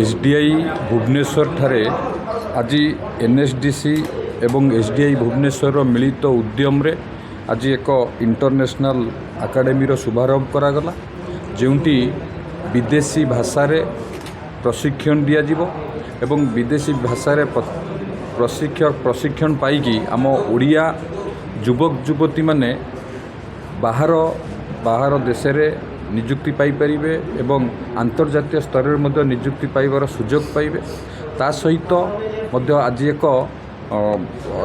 S D I ଭୁବନେଶ୍ୱରଠାରେ ଆଜି N S D C ଏବଂ ଏସ୍ ଡି I ଭୁବନେଶ୍ୱରର ମିଳିତ ଉଦ୍ୟମରେ ଆଜି ଏକ ଇଣ୍ଟରନ୍ୟାସନାଲ୍ ଏକାଡେମୀର ଶୁଭାରମ୍ଭ କରାଗଲା, ଯେଉଁଠି ବିଦେଶୀ ଭାଷାରେ ପ୍ରଶିକ୍ଷଣ ଦିଆଯିବ ଏବଂ ବିଦେଶୀ ଭାଷାରେ ପ୍ରଶିକ୍ଷଣ ପାଇକି ଆମ ଓଡ଼ିଆ ଯୁବକ ଯୁବତୀମାନେ ବାହାର ବାହାର ଦେଶରେ ନିଯୁକ୍ତି ପାଇପାରିବେ ଏବଂ ଆନ୍ତର୍ଜାତୀୟ ସ୍ତରରେ ମଧ୍ୟ ନିଯୁକ୍ତି ପାଇବାର ସୁଯୋଗ ପାଇବେ। ତା ସହିତ ମଧ୍ୟ ଆଜି ଏକ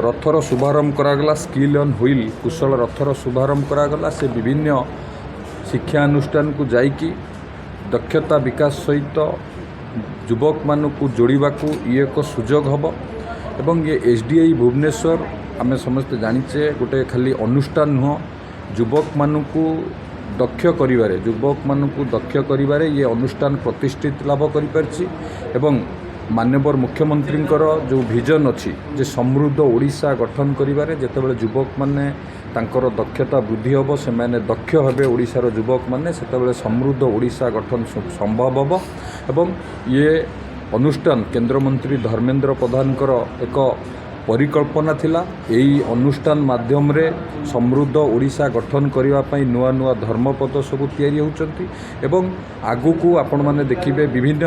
ରଥର ଶୁଭାରମ୍ଭ କରାଗଲା। ସ୍କିଲ୍ ଅନ୍ ହ୍ୱିଲ୍, କୁଶଳ ରଥର ଶୁଭାରମ୍ଭ କରାଗଲା। ସେ ବିଭିନ୍ନ ଶିକ୍ଷାନୁଷ୍ଠାନକୁ ଯାଇକି ଦକ୍ଷତା ବିକାଶ ସହିତ ଯୁବକମାନଙ୍କୁ ଯୋଡ଼ିବାକୁ ଇଏ ଏକ ସୁଯୋଗ ହେବ। ଏବଂ ଇଏ ଏସ୍ ଡି I Bhubaneswar, ଆମେ ସମସ୍ତେ ଜାଣିଛେ, ଗୋଟେ ଖାଲି ଅନୁଷ୍ଠାନ ନୁହଁ। ଯୁବକମାନଙ୍କୁ ଦକ୍ଷ କରିବାରେ ଇଏ ଅନୁଷ୍ଠାନ ପ୍ରତିଷ୍ଠିତ ଲାଭ କରିପାରିଛି। ଏବଂ ମାନ୍ୟବର ମୁଖ୍ୟମନ୍ତ୍ରୀଙ୍କର ଯେଉଁ ଭିଜନ୍ ଅଛି ଯେ ସମୃଦ୍ଧ ଓଡ଼ିଶା ଗଠନ କରିବାରେ, ଯେତେବେଳେ ଯୁବକମାନେ ତାଙ୍କର ଦକ୍ଷତା ବୃଦ୍ଧି ହେବ, ସେମାନେ ଦକ୍ଷ ହେବେ ଓଡ଼ିଶାର ଯୁବକମାନେ, ସେତେବେଳେ ସମୃଦ୍ଧ ଓଡ଼ିଶା ଗଠନ ସମ୍ଭବ ହେବ। ଏବଂ ଇଏ ଅନୁଷ୍ଠାନ କେନ୍ଦ୍ରମନ୍ତ୍ରୀ ଧର୍ମେନ୍ଦ୍ର ପ୍ରଧାନଙ୍କର ଏକ ପରିକଳ୍ପନା ଥିଲା। ଏହି ଅନୁଷ୍ଠାନ ମାଧ୍ୟମରେ ସମୃଦ୍ଧ ଓଡ଼ିଶା ଗଠନ କରିବା ପାଇଁ ନୂଆ ନୂଆ ଧର୍ମପଦ ସବୁ ତିଆରି ହେଉଛନ୍ତି। ଏବଂ ଆଗକୁ ଆପଣମାନେ ଦେଖିବେ, ବିଭିନ୍ନ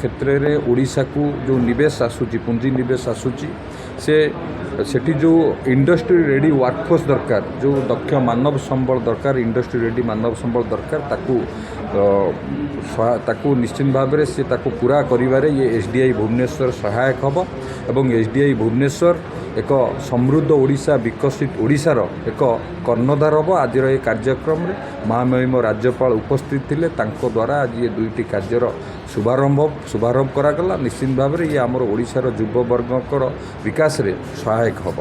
କ୍ଷେତ୍ରରେ ଓଡ଼ିଶାକୁ ଯେଉଁ ନିବେଶ ଆସୁଛି, ପୁଞ୍ଜି ନିବେଶ ଆସୁଛି, ସେ ସେଠି ଯେଉଁ ଇଣ୍ଡଷ୍ଟ୍ରି ରେଡ଼ି ୱାର୍କଫୋର୍ସ ଦରକାର, ଯେଉଁ ଦକ୍ଷ ମାନବ ସମ୍ବଳ ଦରକାର, ଇଣ୍ଡଷ୍ଟ୍ରି ରେଡ଼ି ମାନବ ସମ୍ବଳ ଦରକାର, ତାକୁ ନିଶ୍ଚିତ ଭାବରେ ସେ ତାକୁ ପୂରା କରିବାରେ ଇଏ ଏସ୍ ଡି I Bhubaneswar ସହାୟକ ହେବ। ଏବଂ ଏସ୍ ଡି I Bhubaneswar ଏକ ସମୃଦ୍ଧ ଓଡ଼ିଶା, ବିକଶିତ ଓଡ଼ିଶାର ଏକ କର୍ଣ୍ଣଧାର ହେବ। ଆଜିର ଏ କାର୍ଯ୍ୟକ୍ରମରେ ମହାମହିମ ରାଜ୍ୟପାଳ ଉପସ୍ଥିତ ଥିଲେ। ତାଙ୍କ ଦ୍ୱାରା ଆଜି ଏ ଦୁଇଟି କାର୍ଯ୍ୟର ଶୁଭାରମ୍ଭ କରାଗଲା। ନିଶ୍ଚିତ ଭାବରେ ଇଏ ଆମର ଓଡ଼ିଶାର ଯୁବବର୍ଗଙ୍କର ବିକାଶରେ ସହାୟକ ହେବ।